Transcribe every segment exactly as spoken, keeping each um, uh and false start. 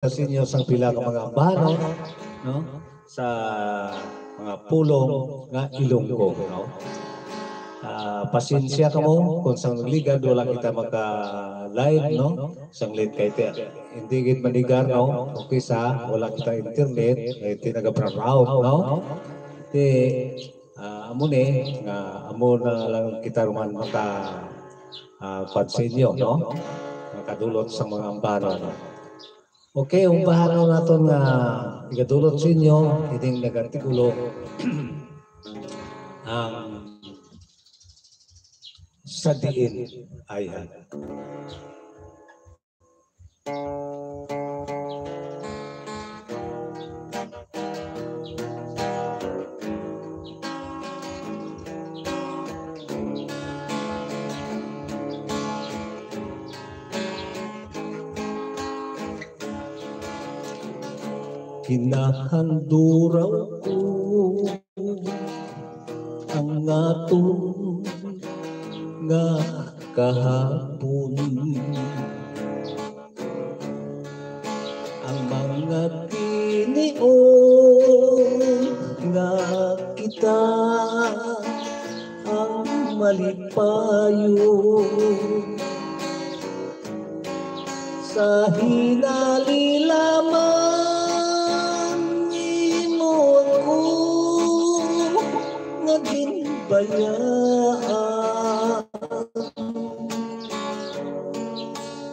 sa inyo sang pila ka mga ambahanon, no? Sa mga pulong nga Ilonggo, no? Ah, pasensya kamo kung sang nagligad wala kita maka-live, no? Sang late kay te-, hindi gid manigar, no? Okay sa wala kita internet, kay ti nagabraraot, no? Ti, ah, amo ni nga amo na lang kita man maka, ah, kuwan sa inyo, no? Makadulot sa mga ambahanon. Okay, ambahanon naton nga igadulot sa inyo ining nagatigulo ang sa diin ayhan. Ginahanduraw ko ang aton nga kahapon. Ang mga tinion nga kita ang malipayon. Sa hinalilaman nimo ako nga ginbayaan.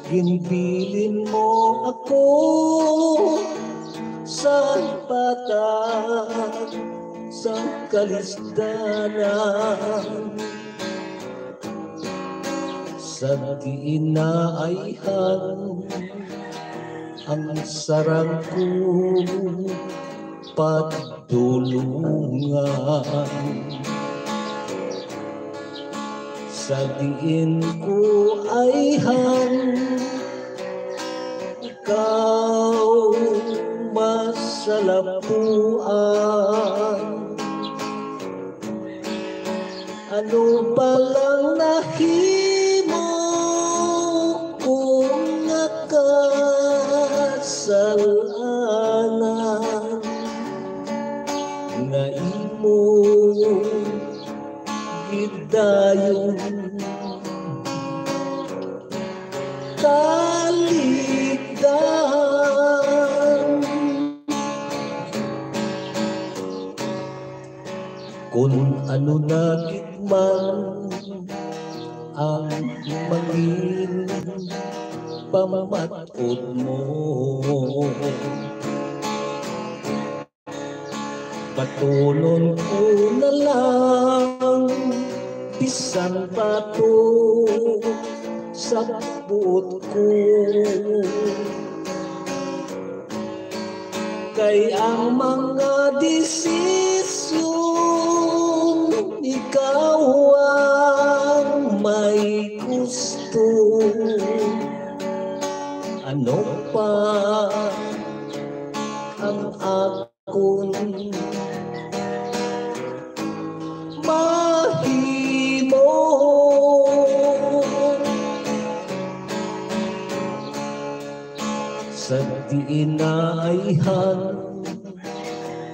Ginbilin mo ako sa patag sang kalisdanan. Sa diin naayhan ang sarang ko padulongan. Sa diin ko ayhan ikaw masalapuan. Ano pa lang nahimo ko nga kasalanan nga imo gidayon talikdan? Kun ano na gid man ang mangin pamamat-od mo, batunon ko na lang bisan bato sa buot ko. Kay ang mga desisyon, ikaw ang may gusto. Ano pa ang akon mahimo? Sa diin naayhan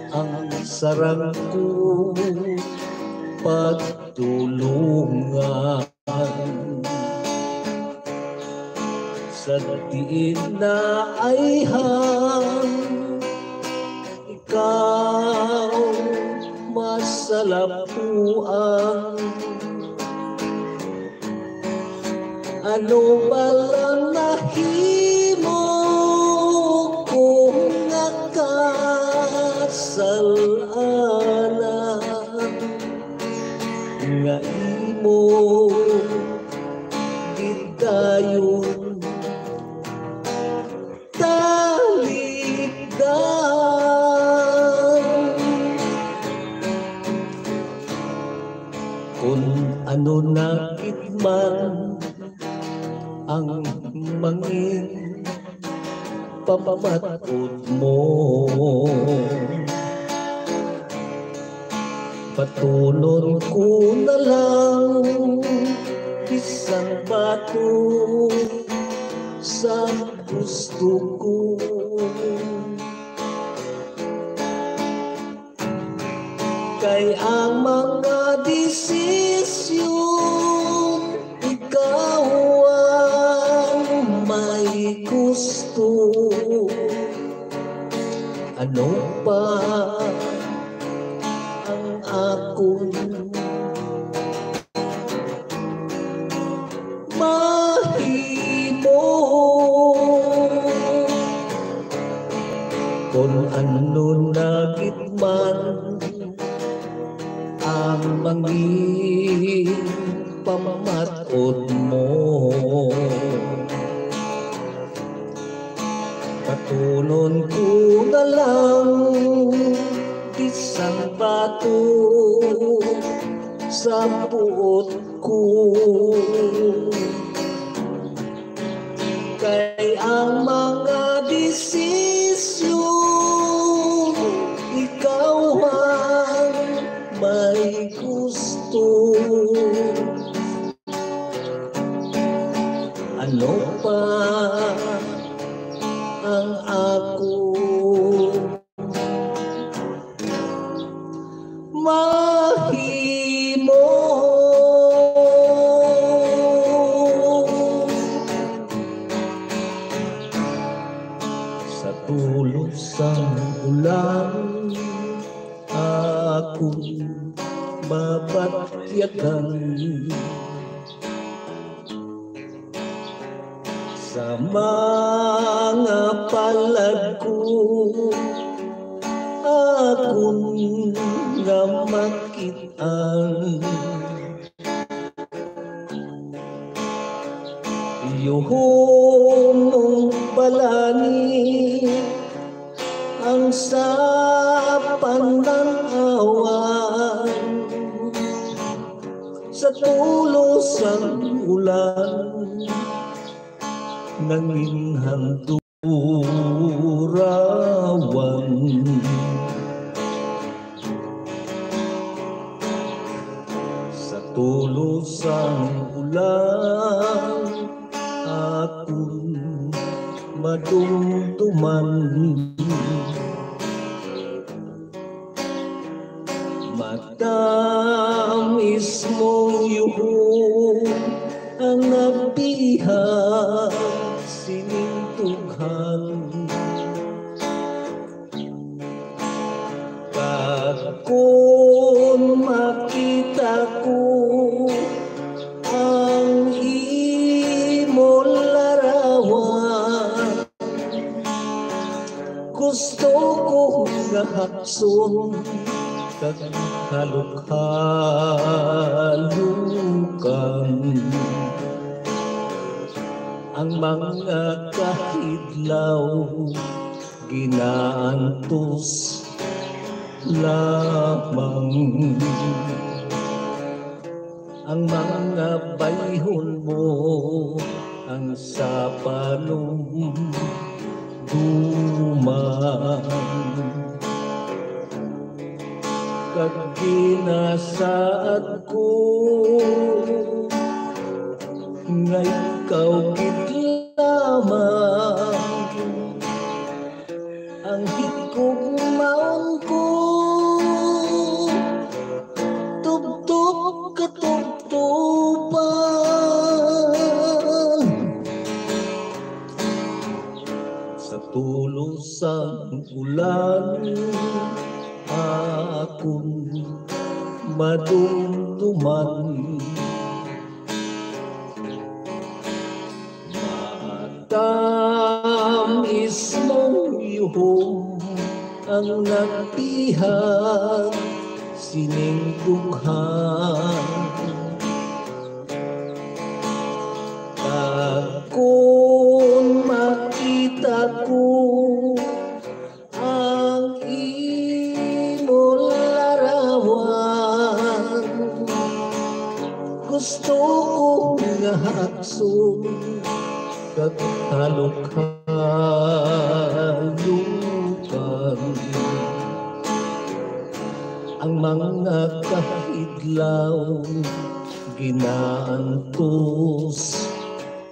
ang sarang ko padulongan. Sa diin naayhan ikaw masalapuan. Ano ba lang nahimo ko nga kasalanan nga imo gidayon talikdan? Kun ano na gid man ang mangin pamamat-od mo, batunon ko na lang bisan bato sa gusto ko. Kay ang mga desisyon, ikaw ang may gusto. Ano pa ang akon mahimo? Kon ano na gid man ang mangin pamamat-od mo, katunon ko na lang bisan bato sa buot ko. Kay ang mga desisyon, ikaw ang may gusto. Ano pa ang ako mahimo? Sa tulo sang ulan, akon mabatyagan. Sa mga palad ko, akon nga makit-an. Yuhom mong balani ang sa pananawan, sa tulo sang ulan, nangin handurawan. Sa tulo sang ulan, akon madumduman. Mata mismong yuhom ang nagbiha sining dughan. Kag kon makita ko ang imo larawan, gusto ko nga hakson kag halok-halokan ang mga kahidlaw ginaantos lamang. Ang mga bayhon mo ang sa panumduman, kag ginasaad ko nga ikaw gid lamang ang higugmaon ko, tubtob katubtoban. Sa tulo sang ulan, akon madumduman. Mata mismong yuhom ang nagbiha sining dughan. Kag kon makita ko ang imo larawan, gusto ko nga hakson kag halok-halokan ang mga kahidlaw ginaantos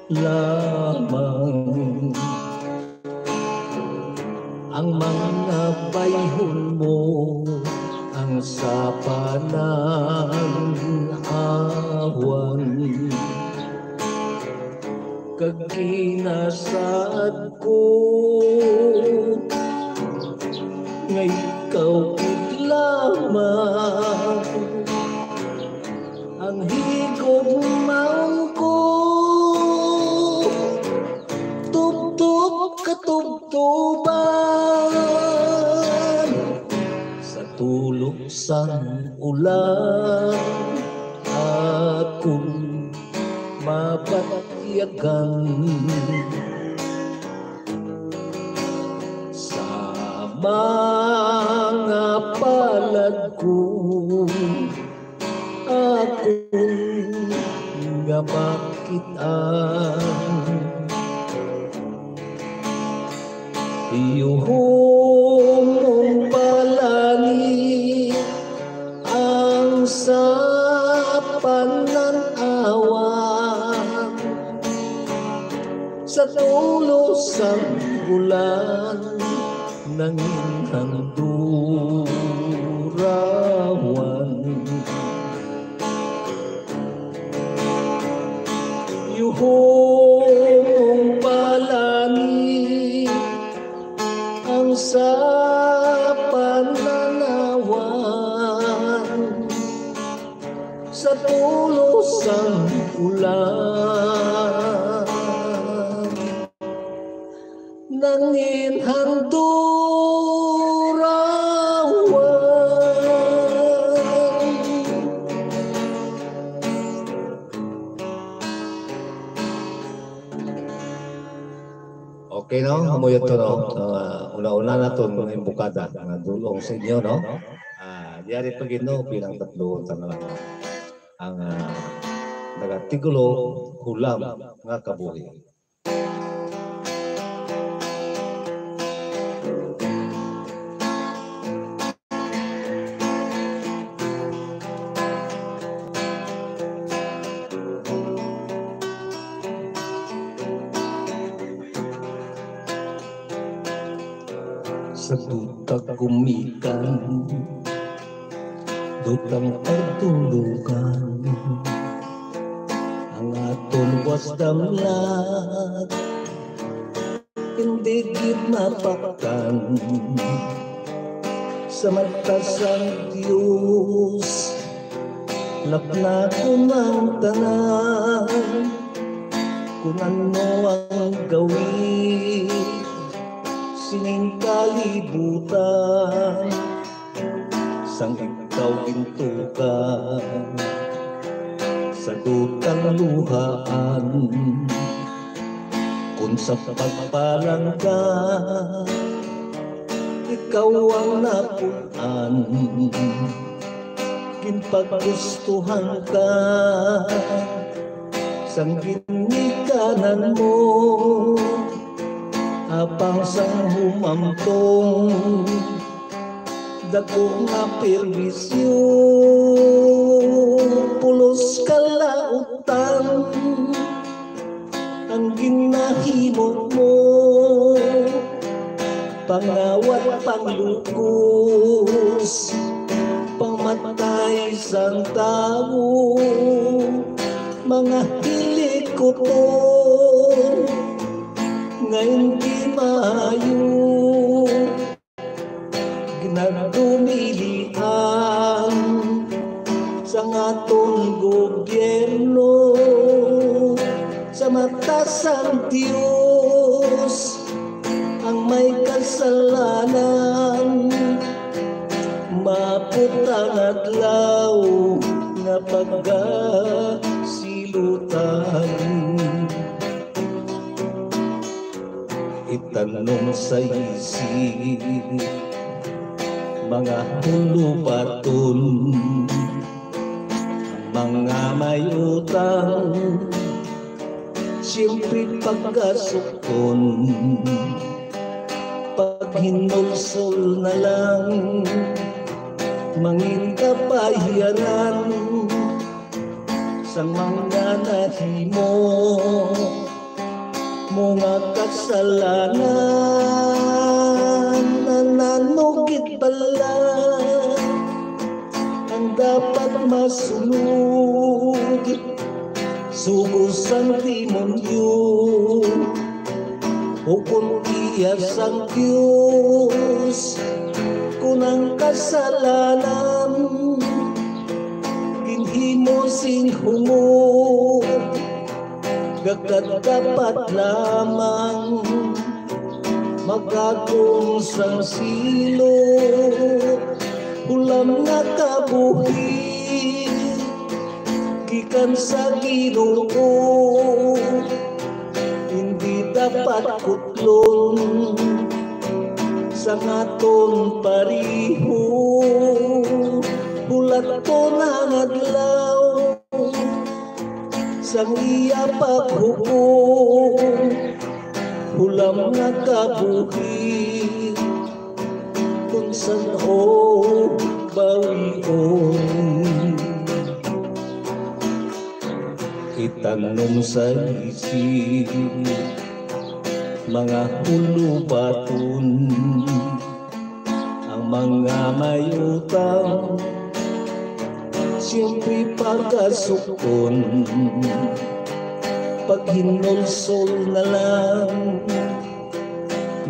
lamang. Ang mga bayhon mo ang sa pananawan, kag kinasaad ko nga ikaw gid lamang ang higugmaon ko. Tubtob katubtoban sa tulo sang ulan akong mabatyagan. Sa mga palad ko, akon nga makit-an. Yuhong mong palani ang sa pananawan, sa tulo sang ulan nangin handurawan. Yuhong palani ang sa pananawan, sa tulo sang ulan nangin handurawan. Okay, no? Amo yun to, no? Ah, una-una naton nga imbokada nga dul-ong sa inyo, no? Ah, diari pa gid, no, bilang tatlo ta na lang. Ang, ah, nagatitulo, Hulam nga Kabuhi. Sa duta gumikan, dutang pagtulugan, ang aton was damlag, hindi gid mapaktan. Sa mata sang Dios, lapnakon ang tanan, kun ano ang gawi sining kalibutan. Sang ikaw gintukan sa dutang luhaan, kun sa pagpalangga ikaw ang napun-an, ginpagustuhan ka sang ginikanan mo, apang sang humamtong dako nga perwisyo, pulos kalautan ang ginahimo mo. Pangawat, panglukos, pangmatay sang tawo, mga hilikuton nga hindi maayo. Ginadumilian sang aton gobyerno sa mata sang Dios ang may kasalanan. Maabot ang adlaw nga pagasilutan. Itanong sa isip, mga hulubaton, mga may utang, siyempre pagkasukon, paghinulsol na lang, mangin kapahiyaran sang mga nahimo mo nga kasalanan. Nananugit bala masunod sugo sang demonyo, ukon iya sang Dios, kon ang kasalanan ginhimo sing hungot, gagkat dapat lamang magagom sang silo, hulam nga kabuhi gikan sa Ginoo, hindi dapat kutlon sang aton pareho. Hulat to nga adlaw sang iya paghukom, hulam nga kabuhi, kung san-o bawion. Itanom sa isip, mga hulubaton, ang mga may utang, siyempre pagkasukon, paghinulsol na lang,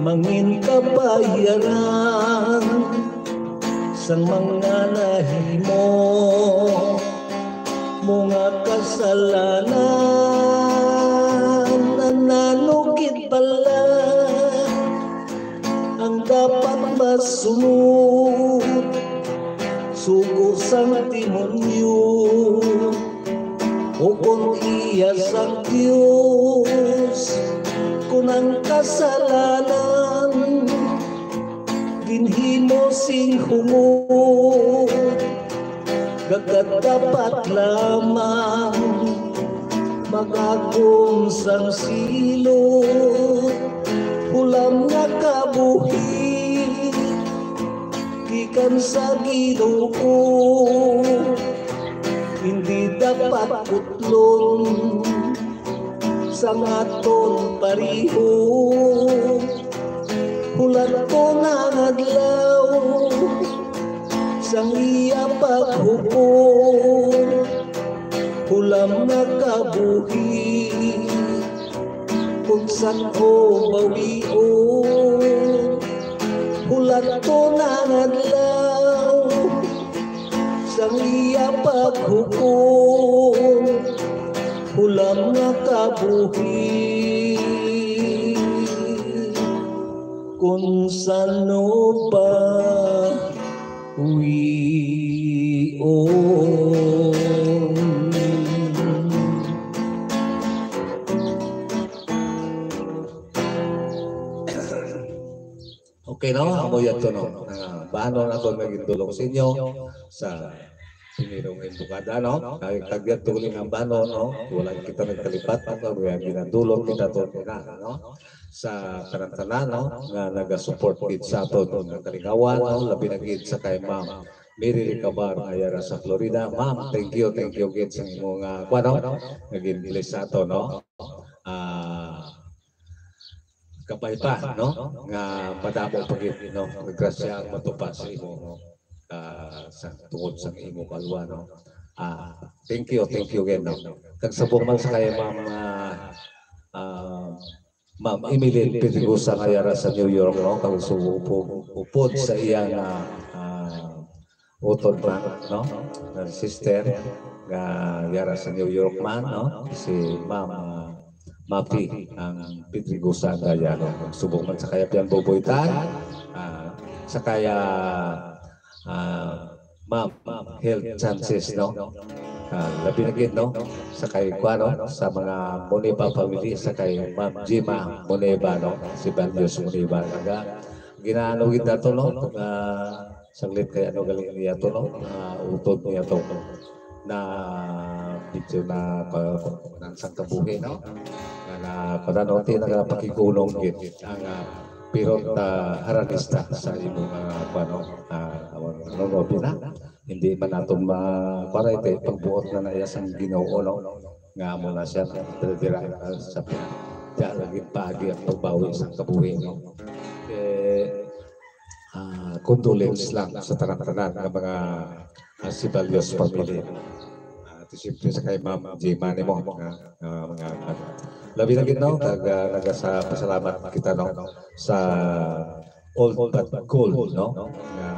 mangin kabayaran sang mga nahimo mo nga kasalanan. Nananukit bala ang dapat masunod sugo sang demonyo, ukon iya sang Dios, kun ang kasalanan ginhimo sing hungot, gagkat dapat lamang magagom sang silo, hulam nga kabuhi gikan sa Ginoo, hindi dapat kutlon sang aton pareho. Hulat to nga adlaw sang iya paghukom, hulam nga kabuhi, kung san-o bawion. Hulat to nga adlaw sang iya paghukom, hulam nga kabuhi, kung san-o bawion. Okay, no? Amo yan to, no? Ah, bahanon ako nga gindulong sa inyo sa primerong imbukada, no? Kay tagyan to uli nga bahanon, no? Wala kita nagkalipat, no? Kaya ginadulong kita to na, no? Sa tanan-tanan, no? Nga nagasupport gid sa aton nga kalingawan, no? Labi na gid sa kay Ma'am Mary Ricabar nga yara sa Florida. Ma'am, thank you, thank you gid sa imo nga, kuwan, no? Nga gin-bless sa ato, no? Ah, kabay pa, no? Nga madamo pa gid, no? Nga grasya ang matupa sa imo, no? Ah, sa tungod sa imo kalwa, no? Ah, thank you, thank you again, no? Kag subong man sa kay Ma'am, ah, ah, Ma'am Emeline Pedregosa nga yara sa New York, no? Kag subong po upod sa iya nga, ah, utod man, no? Nga sister nga yara sa New York man, no? Si Ma'am, ah, Mapi ang Pedregosa Gayano. Subong man sa kay Apian Boboy Tan, ah, sa kay, ah, Ma'am Health Chances, no? Ah, labi na gid, no? Sa kay, kuwan, no? Sa mga Moneva family, sa kay Ma'am Jima Moneva, no? Si Banyos Moneva. Naga, ginaano gid nato, no? Ah, saglit kay ano gali niya to, no? Ah, utod niya to. Na medyo na pa, nang sang kabuhi, no? Na, na, kuwan, no? Ti nagapakigulong gid ang, ah, pirot, ah, haranista sa imo nga, kuwan, no? Ah, ano, ano, no, pina? Hindi man nato ma-, kuwan, ito, pagbuot na na iya sang Ginoo, no? Nga amo na siya, dira, dira, ah, sa pin-, diya lagi paagi ang pagbawi sa kabuhi, no? Eh, ah, condolence lang sa tanan-tanan nga mga ah, Ceballos family. Ah, ti siyempre sa kay Ma'am Jema nimo, nga, nga mga, labi na gid, no? Nag, ah, nagasa-, pasalamat kita, no, sa Old But Gold, no? Nga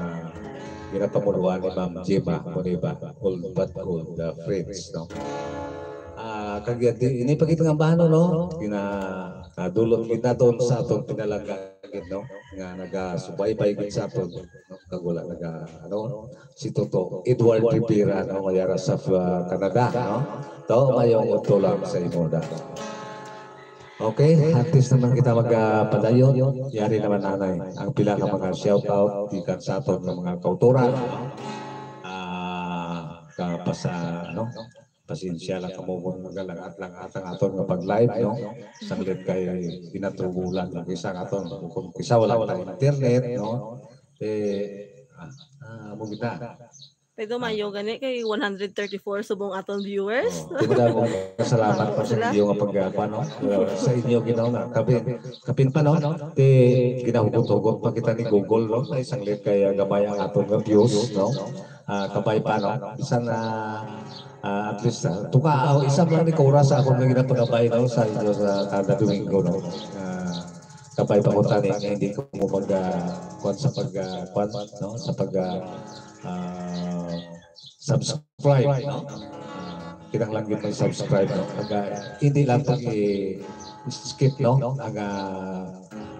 ginapamunuan ni Ma'am Jema Muniba, Old But Gold, uh, Friends, no? Ah, kag yan, di, ini pa gid nga ambahanon, no? Gina-, ah, dulot gid naton sa aton pinalangga gid, no? Nga nagasubaybay gid sa aton, no? Kag wala naga, ano, si Toto Edward Rivera, no? Nga yara sa, uh, Canada, no? To, mayong udto lang sa imo da. Okay, antes naman kita magpadayon, yari naman, anay, ang pila ka mga shout out gikan sa aton nga mga kautoran. Ah, kapasa, no? Pasensya lang kamo kung magalangat-langat ang aton nga pag-live, no? Sanglit kay ginatugulan ang isa nga aton, kung isa wala pa internet, no? Eh, ah, ah, mo kita. Pero mayo gani kay one hundred thirty-four subong aton viewers. Oh, di ba mo salamat pa sa Sila. Inyo nga pagkuan, no? Sa inyo, Ginoo, nga kapin, kapin pa, no? Ti ginahugot-hugot pa kita ni Google, no? Ay, sanglit kay, ah, gamay ang aton nga views, no? Ah, kabay pa, no? Bisan na, ah, at least, ah, tuka, oh, isa man ni ka oras sa akon nga ginapagabay, no? Sa inyo sa kada Domingo, no? Ah, kabay pa ko tani nga hindi ko mo mag, ah, kuan sa pag, ah, kuan, no? Sa pag, ah, ah, subscribe, no? Ah, kinahanglan gyud may subscribe, no? Kag, ah, hindi lang pag i-skip, no? Ang, ah,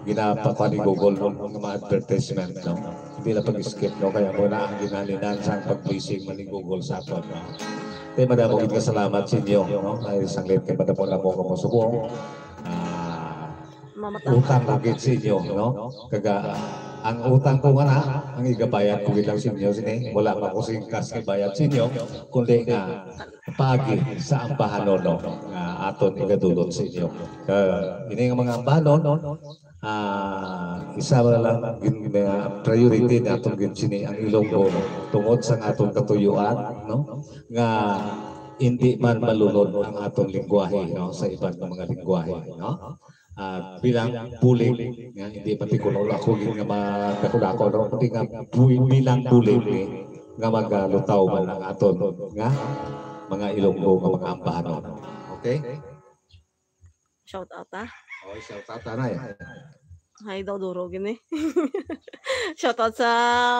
ginapakuha ni Google, no? Ang mga advertisement, no? Hindi lang pag-skip, no? Kaya mo na ang ginhalinan sa pag-blessing man ni Google sa aton, no? Kaya madamo gid nga salamat sa inyo, no? Ay, sanglit kay madamo na mo kamo subong. Ah, Mamatang. Utang ko gid sa inyo, no? Kaga, ang utang ko nga na, ang igabayad ko gid lang sa inyo, sini, wala pa ko sing cash nga bayad sa inyo, kundi nga paagi sa ambahanon, no? Nga aton igadulot sa inyo. Ka, ini nga mga ambahanon, ah, isa lang gid nga priority naton gid sini ang Ilonggo, no? Tungod sa aton katuyuan, no? Nga hindi man malunod ang aton lingwahe, no? Sa iban nga mga lingwahe, no? Ah, bilang bulig, nga hindi pati kuno ako gid nga madako-dako, no? Kundi nga bu-, bilang bulig, eh, nga magalutaw man ang aton nga mga Ilonggo nga mga ambahanon. Okay? Shout out, ah. Oh, shout out, anay. Ay, daw duro gini. Shout out sa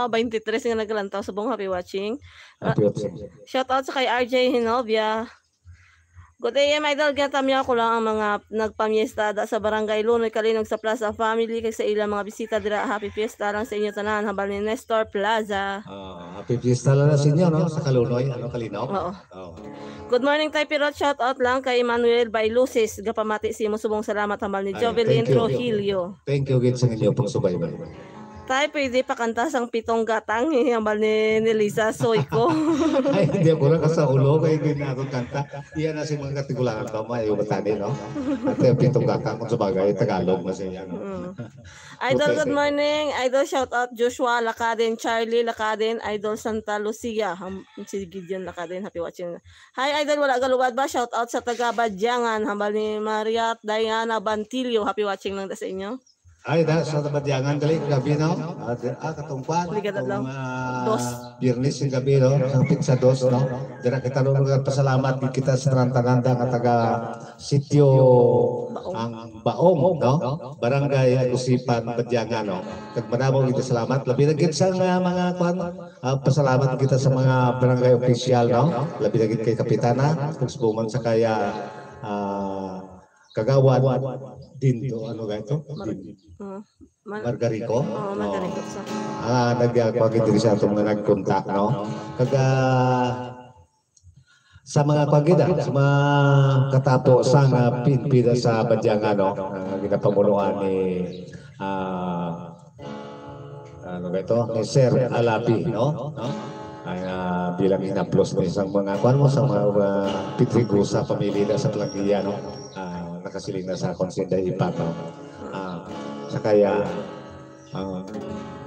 twenty-three nga naglantaw subong, happy watching. Happy watching. Shout out sa kay R J Hinovia. Good A M, Idol. Ginatamyaw ko lang ang mga nagpamiesta da sa Barangay Lunoy Kalinog sa Plaza family kag sa ilang mga bisita dira. Happy fiesta lang sa inyo tanan, hambal ni Nestor Plaza. Ah, happy fiesta lang na sa inyo, no? Sa Kalunoy, ano, Kalinog? Oo. Oh. Good morning, Tay Pirot. Shout out lang kay Emmanuel Bailusis. Gapamati sa imo subong salamat, hambal ni Ay, Jovelyn thank you. Trujillo. Thank you gid sa inyo pagsubaybay. Tay, pwede pa kanta sang Pitong Gatang, eh, hambal ni, ni Lisa Soy ko. Ay, hindi ako na kasaulo, kay hindi na ako kanta. Iya na si mga katigulangan pa, may iwatani, no? At yung Pitong Gatang, kung sabagay, Tagalog na siya, no? Mm. Idol, okay. Good morning. Idol, shout out Joshua Lakaden, Charlie Lakaden, Idol Santa Lucia, ham-, si Gideon Lakaden, happy watching. Hi, Idol, wala galubad ba? Shout out sa taga Badyangan, hambal ni Maria at Diana Bantilio, happy watching lang da sa inyo. Ay, da, sa Badyangan, dali, gabi, no? Ah, di-, ah, katong kwan, Liga katong, tatlo. Ah, Dos. Biyernes yung gabi, no? Sa pizza dos, no? Dira kita, no, nagpasalamat, di kita sa tanan-tanan da nga taga sitio Baong. Ang Baong, no? Barangay Agusipan, Badyangan, no? Kag madamo kita salamat. Labi na gid sa nga mga, kwan, ah, pasalamat kita sa mga barangay official, no? Labi na gid kay Kapitana, kag sa buman sa kaya, ah, Kagawad Dindo, ano ga ito? Mar-, Din-, ah, Mar-, Margarico? Oo, No. Margarico, sa Ah, nagkuha gid diri sa atong nga nag-contact, no? Kaga, sa mga kuwan gid, ah, sa mga katapo sa nga pinpida sa Badyangan, no? Ang ginapamunuan ni, ah, ano ba ito? Ni Sir Alabi, no? No? Ang, ah, bilang hinaplos ni sa mga kuwan mo, sa mga, ah, Pedregosa, pamilya sa Plangiya, no? Ah, nakasiling na sa akon si Inday Ipat, no? Ah, sa kaya, ah,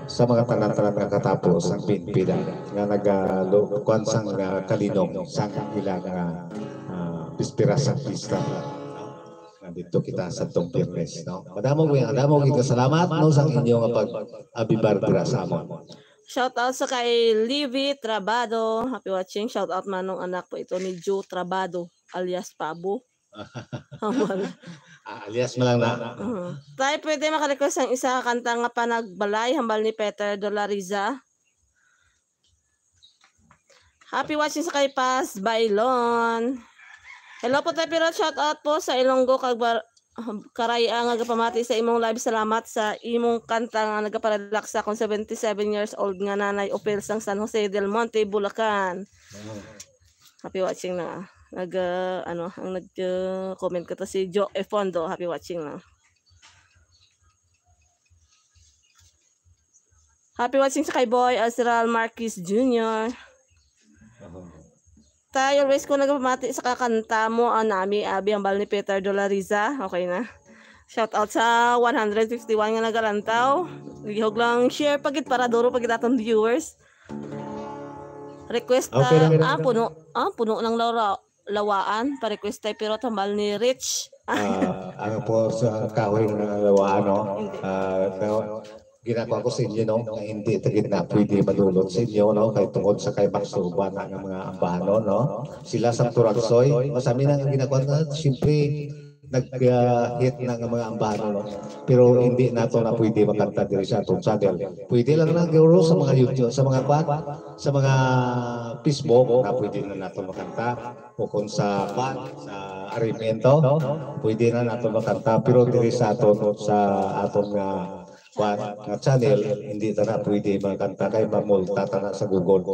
sa mga tanan-tanan nga katapo sang pinpida nga nagalu-, kuwan sang, ah, Kalinog sang ilang, ah, ah, bispera sang pista. Nandito kita sa tong Biyernes, no? Madamo, madamo kita salamat, no, sa inyo nga pag-abibar dira sa amon. Shout out sa kay Livy Trabado. Happy watching. Shout out manong anak po ito ni Joe Trabado alias Pabo. Hamal. Ah, alias mo lang na. Uh-huh. Tay, pwede maka-request ang isa ka kanta nga Panagbalay, hambal ni Peter Dolariza. Happy watching sa kay Paz Bailon. Hello po, Tay Pirot. Shout out po sa Ilonggo kag Bar- Karaya nga nagapamati sa imong live. Salamat sa imong kanta nga nagaparelax sa akong seventy-seven years old nga nanay, Opel sang San Jose del Monte, Bulacan. Oh. Happy watching na. Nag uh, ano, ang nag uh, comment ko to si Joe Efondo. Happy watching na. Happy watching sa kay Boy Azral Marquez Junior. Oh. Tay, always ko nagapamati sa kakanta mo, ang nami, abi, ang bal ni Peter Dolariza. Okay na. Shout out sa one hundred fifty-one nga nagalantaw. Lihog lang share pa gid para duro pa gid aton viewers. Request Okay ah, lang. ah, puno, ah, puno ng laura, lawaan, pa-request tayo pero tambal ni Rich. Ah, ano po sa kahoy ng lawaan, no? Ah, pero ginagawa ko sa inyo, no, nga hindi ta gid na pwede madulot sa inyo, no, kay tungod sa kay baksuba na nga mga ambano, no. Sila sa Turansoy, masami na ang ginagawa na, siyempre, nag-hit na nga mga ambano, no. Pero hindi nato na pwede makanta diri sa atong channel. Pwede lang na guro sa mga YouTube, sa mga kwan, sa mga Facebook, na pwede na nato makanta. O kung sa kwan, sa arrangement, pwede na nato makanta. Pero diri sa aton, sa aton nga kwan, nga channel, hindi ta na pwede makanta kay mamulta ta na sa Google.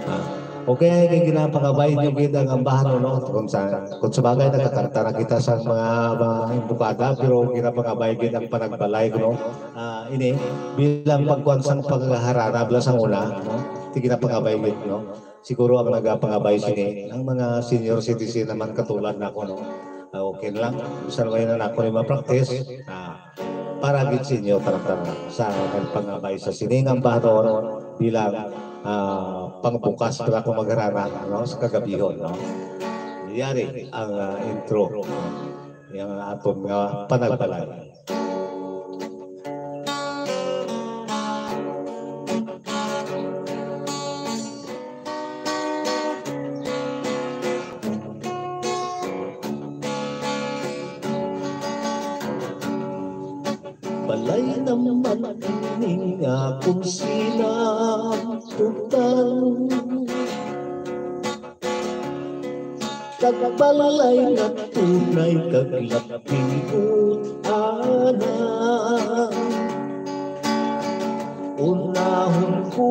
Ah, okay, kay ginapangabay nyo gid ang ambahan, no? Kung sa, kung sa bagay, nakakanta na kita sa mga, mga imbukada, pero ginapangabay gid ang panagbalay, no? Ah, ini, bilang pagkuan sang pagharana, bala sang una, no? Ti ginapangabay gid, no? Siguro ang nagapangabay sini, ang mga senior citizen naman katulad nako, no? Ah, okay lang. Bisan may na nako ni ma-practice, ah, para gid sa inyo, tanan-tanan, sa nagpangabay sa sining ambahanon bilang, ah, pangbukas para ko magharana, no, sa kagabihon, no? Yari ang, ah, intro, yung aton nga panagbalay. Balay naman ini nga akon sinaputan. Kag balay nga tunay kag labing ana. Unahon ko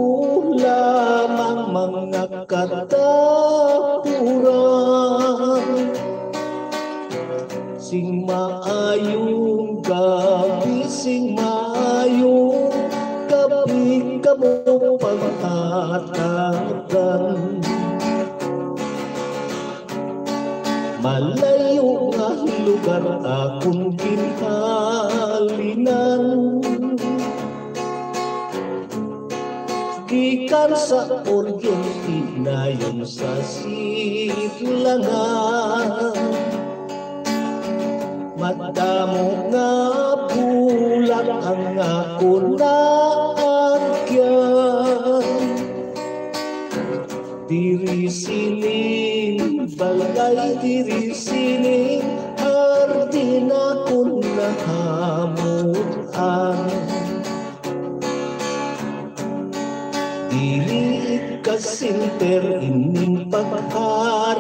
lamang mga katapuran. Sing maayong gabi, sing maayong gabi kamo pag-atagan. Malayo nga lugar akon ginhalinan. Gikan sa Oriente nayon sa Sidlangan. Madamo nga bulag ang akon naagyan. Diri sining balay, diri sining hardin akon nahamutan. Dili ka center ining pagharana.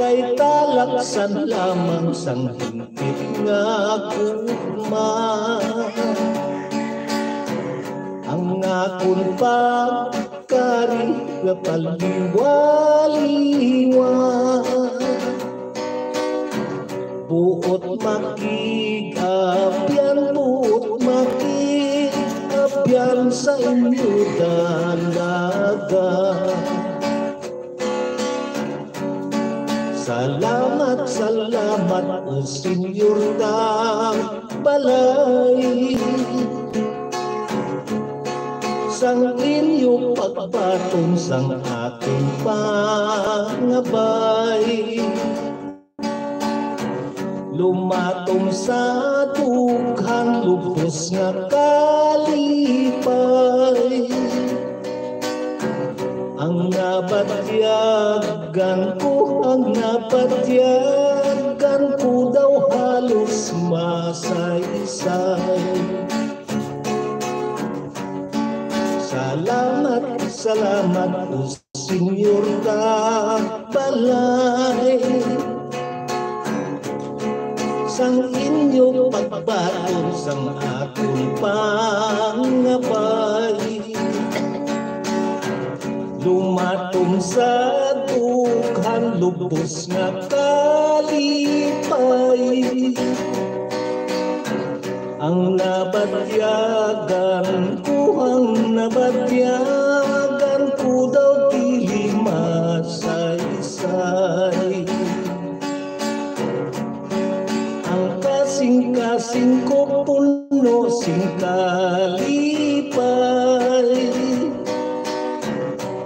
Kay talaksan lamang sang hingpit nga gugma. Ang akon pagkari nga paliwaliwa. Buot makig-abyan, buot makig-abyan sa inyo dalaga. Salamat, salamat, o Senyor Tambalay, sang inyo pagbaton sang akon pangabay. Lumatom sa dughan lubos nga kalipay. Ang nabatyagan ko, ang nabatyagan ko daw halos masaysay. Salamat, salamat, Senyor Tagbalay, sang inyo pagbaton sang akon pangabay. Lumatom sa dughan lubos nga kalipay. Ang nabatyagan ko, ang nabatyagan ko daw dili masaysay. Ang kasing-kasing ko puno sing kalipay.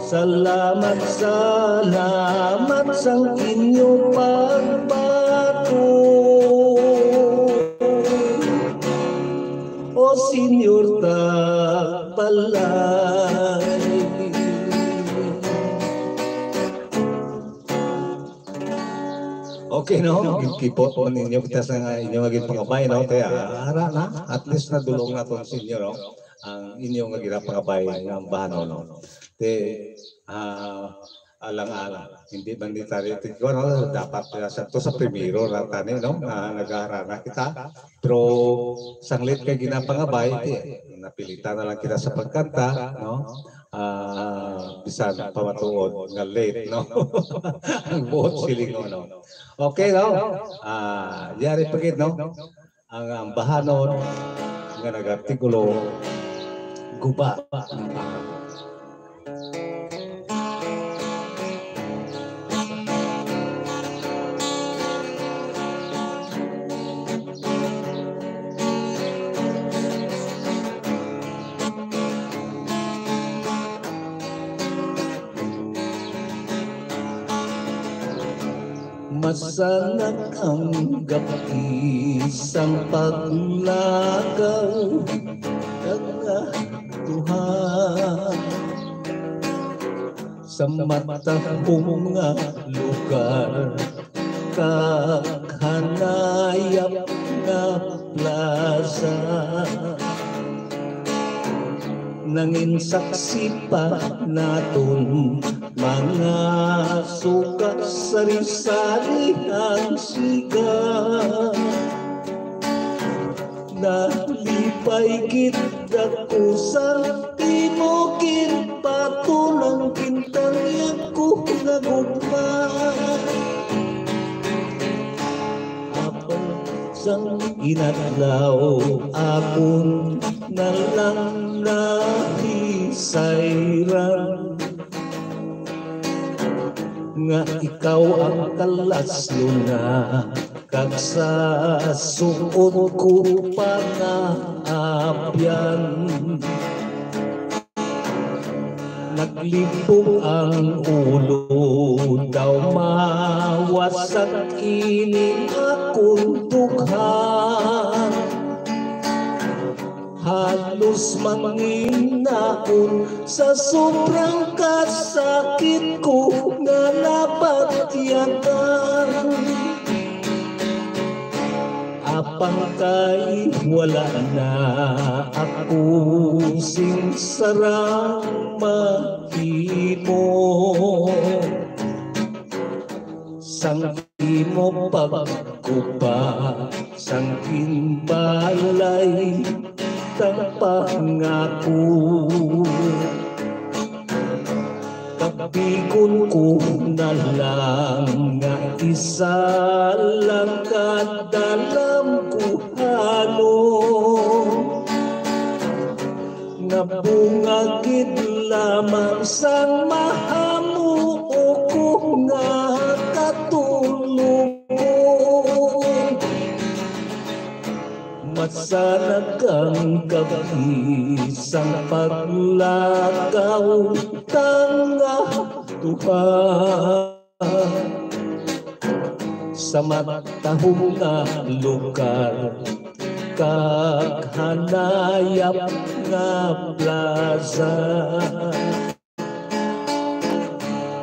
Salamat, salamat sang inyo pagbaton, O Senyor Tagbalay. Okay, no? Gipot man ninyo kita sa nga inyo nga ginpangabay, no? Kaya, ara na, at least nadulong naton sa inyo, no? Ang inyo nga ginapangabay nga ambahanon, no? Te, ah, alang-alang. Hindi man ni tani, ti-, ano, dapat, ah, sa, to sa primero na tani, no? Nga nagahara na kita. Pero sanglit kay ginapangabay, ti, napilitan na lang kita sa pagkanta, no? Ah, bisan pamatuod nga late, no? Ang buot silingon, no? Okay, no? Ah, yari pa gid, no? Ang ambahanon nga nagartikulo, Guba. Masanag ang gab-i sang paglakaw kag nga duha sa matahom nga lugar kag hanayap nga plaza. Nangin saksi pa naton mga suka, sari-sari ang siga. Nalipay gid ako sa imo ginbaton, ang gintangian ko nga gugma. Apan sang inadlaw, akon na lang nahisayran nga ikaw ang kalasluna kag sa suot ko pangaabyan. Naglibog ang ulo, daw mawasak ini akon dughan. Halos manginaon sa sobrang kasakit ko nga nabatyagan. Apang kay wala na ako sing sarang mahimo. Sang imo pagkupa, sang ginbalay, sang pangako. Kapigon ko na lang nga isa lang ka dalam ko halo. Nga bunga gid lamang sang mahamuo ko nga katulog. Masanag ang gab-i sang paglakaw tang nga duha. sa matahom nga lugar, kag hanayap nga plaza.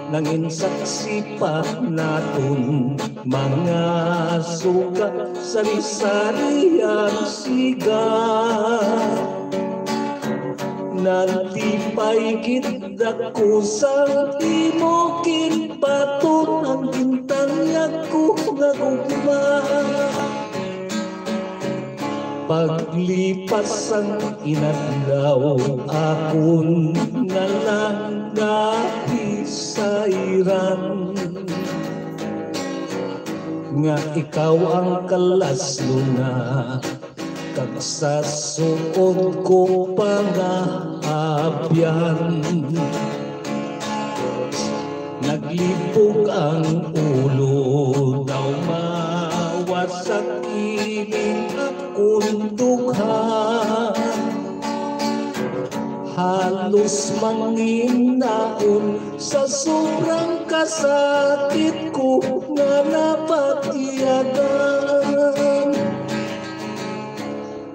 Nangin saksi pa naton mga suga, sari-sari ang siga. Nalipay gid ako sa imo ginbaton, ang gintanyag ko nga gugma. Paglipas ang inadlaw, akon na lang nahisayran nga ikaw ang kalasluna, kag sa suod ko pangaabyan. Naglibog ang ulo, daw mawasak ining akon dughan. Halos manginaon sa sobrang kasakit ko nga nabatyagan.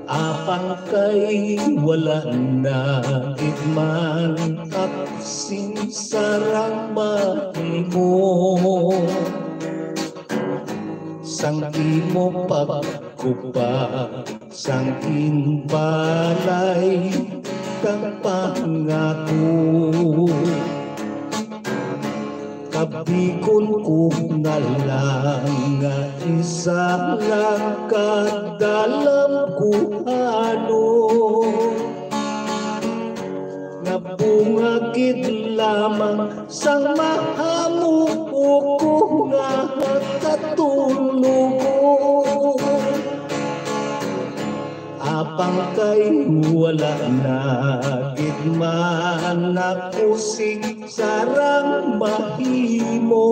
Apang kay wala na gid man ako sing sarang mahimo sang imo pagkupa, sang ginbalay kang pangako. Kabigon ko na lang nga isa lang ka dalamkuhanon, nga bunga gid lamang sang mahamuok ko nga katulog. Apang kay wala na gid man ako sing sarang mahimo,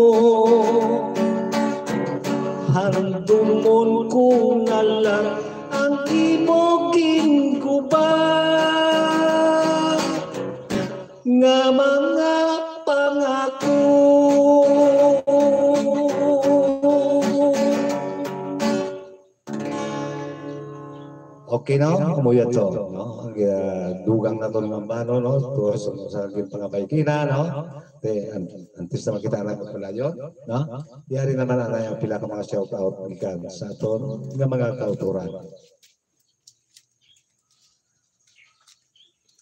handumon ko na lang ang imo ginguba nga mga pangako. Okay, no? Umuya to, no? Ang, ah, dugang naton nga mano, no? Tuwa sa, sa aking pangabaykina, no? Te, an-, antes na makita na ko pala yun, no? Yari naman ang yung pila ka mga shout out gikan sa aton nga mga kauturan.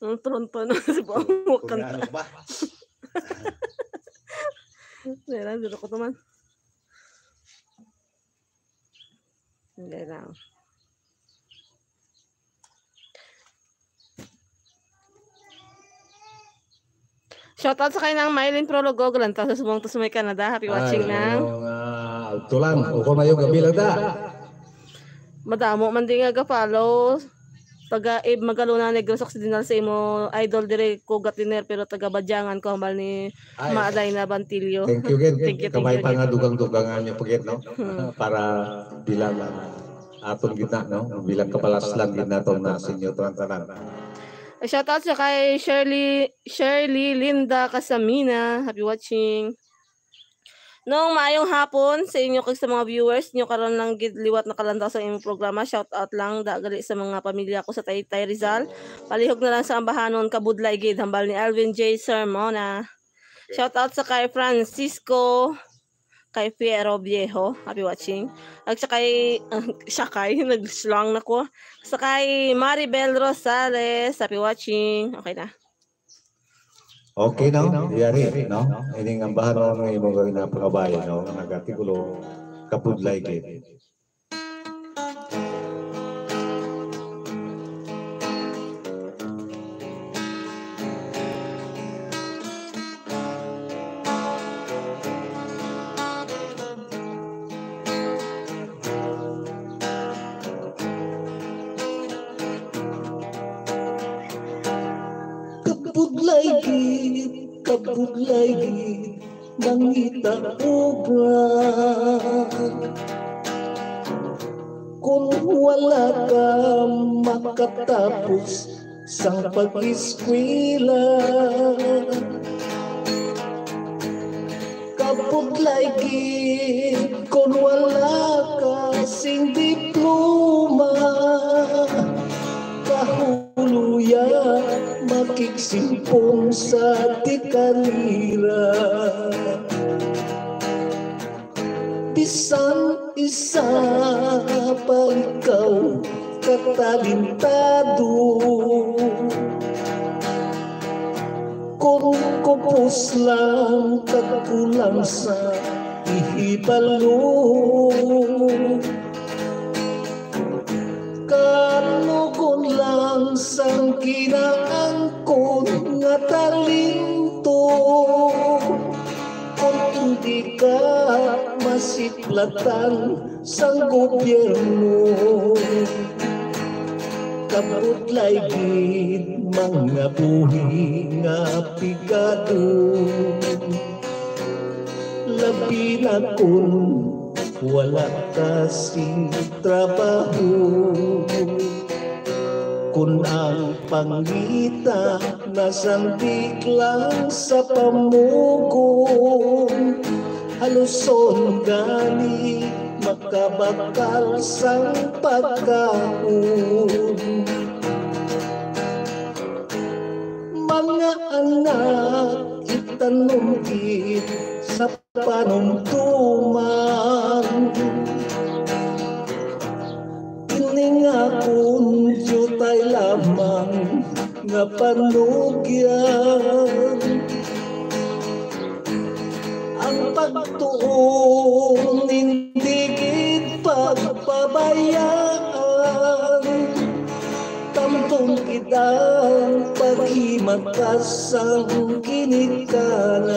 Ang tronto na si Buang Kung Wakanta. Ano ba? Meron, dito ko naman. Hindi lang. Shout out sa kay Nang Mylene Prologo, Galantaw sa Subong to sa may Canada. Happy watching, Nang. Ay, ano nga, alto lang. O kung mayong gabi lang da. Madamo man di nga ga-follow. Taga Ib Magalona, Negros Occidental sa imo idol dire ko gatiner, pero taga Badyangan ko hambal ni Ay, Ma Adaina Bantilio. Thank you, gid. Thank you, thank Kabay you, pa nga gid. Dugang-dugangan niyo pa, gid, no? Hmm. Para bilang, ah, aton gid na, no? Bilang kapalaslan gid naton na sa inyo tanan-tanan. Shout out sa kay Shirley, Shirley Linda Casamina. Happy watching. Nong maayong hapon sa inyo kag sa mga viewers nyo karon lang gid liwat nakalantaw sa imong programa. Shout out lang da gali sa mga pamilya ko sa Taytay Rizal. Palihog na lang sa ambahanon, kabudlay gid, hambal ni Alvin J Sermona. Shout out sa kay Francisco, kay Fiero Viejo, happy watching. Ag sa kay, ah, siya kay, nag-slang na ko. Sa kay Maribel Rosales, happy watching. Okay na. Okay, no? Yari, no? Ining ambahanon nga imo gawin na pangabay, no? Nagatigulo, kabudlay gid. Kabudlay gid, kabudlay gid, mangita obra. Kung wala ka makatapos sang pag-eskwela, kabudlay Laigi kon wala ka sing diploma, kahuloya makigsimpong sa di karira. Bisan isa pa ikaw katalentado, kon kupos lang kag kulang sa ihibalo, kanugon lang sang kinaangkon nga talento, kon hindi ka masiplatan sang gobyerno. Kabudlay gid, mga buhi nga pigado, labi na kon wala ka sing trabaho. Kon ang pangita nasandig lang sa pamugon, haluson gani makabakal sang pagkaon. Mga anak, itanom gid sa panumtuman. Ini nga kon diutay lamang nga panugyan. Ang pagtuon hindi gid pagpabayaan. Tambong gid ang paghimakas sang ginikanan.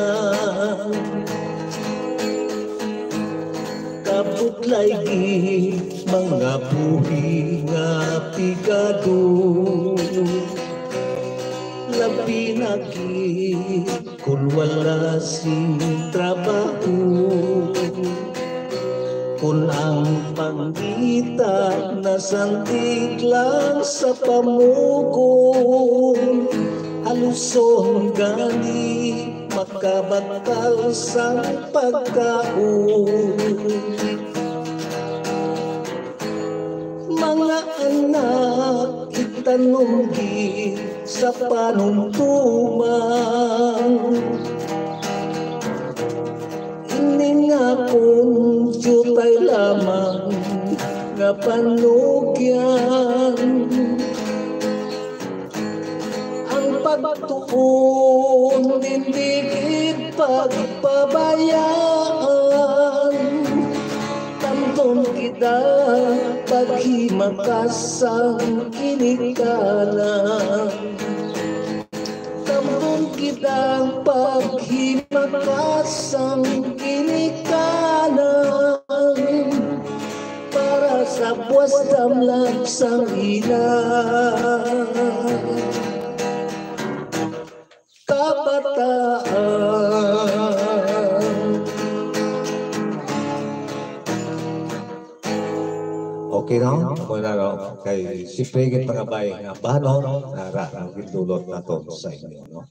Kabudlay gid, mga buhi nga pigado, labi na gid kon wala sing trabaho. Kon ang pangita nasandig lang sa pamugon, haluson gani makabakal sang pagkaon. Mga anak, itanom gid sa panumtuman. Ini nga kon diutay lamang nga panugyan. Ang pagtuon hindi gid pagpabayaan. Tambong gid ang paghimakas sang ginikanan. Tambong gid ang paghimakas sang ginikanan. Para sa buwas damlag sang ila kabataan. Okay, no? Muna, no? Kay siyempre, gid pangabay nga ambahanon, nara, no? Gindulot naton sa inyo, no?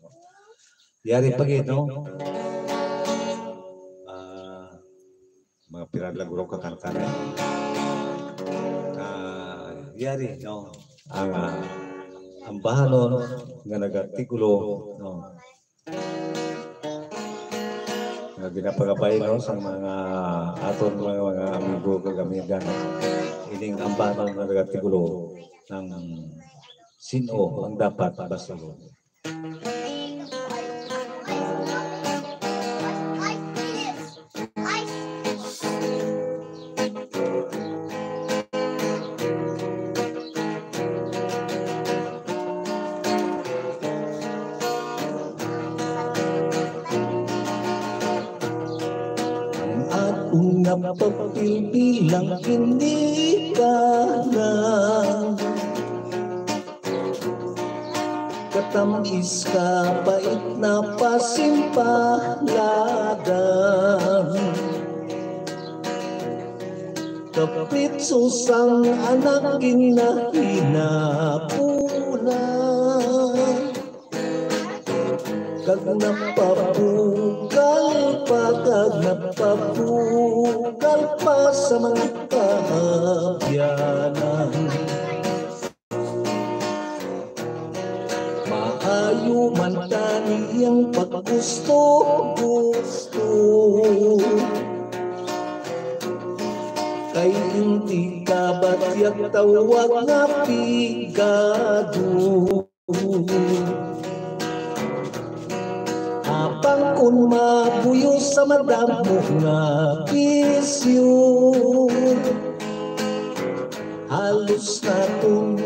Yari pa gid, no? Ah, mga pira lang guro ka kantanan. Ah, yari, no? Ang, ah, ambahanon nga nagatikulo, no? Nga ginapangabay, no, sa mga aton mga, mga amigo kag amiga, no? Ining ambahanon nga nagatikulo ng sino ang dapat basigon. Ang akon nga papel bilang ginikanan, katam-is, kapait na pasimpalagan. Kapritso sang anak ginahinapunan, kag napabugal pa kag nagpabugal pa sa mga kaabyanan. Maayo man tani ang paggusto-gusto, kay hindi ka batyag tawag nga pigado. Apang kun mabuyo sa madamo nga bisyo, halos naton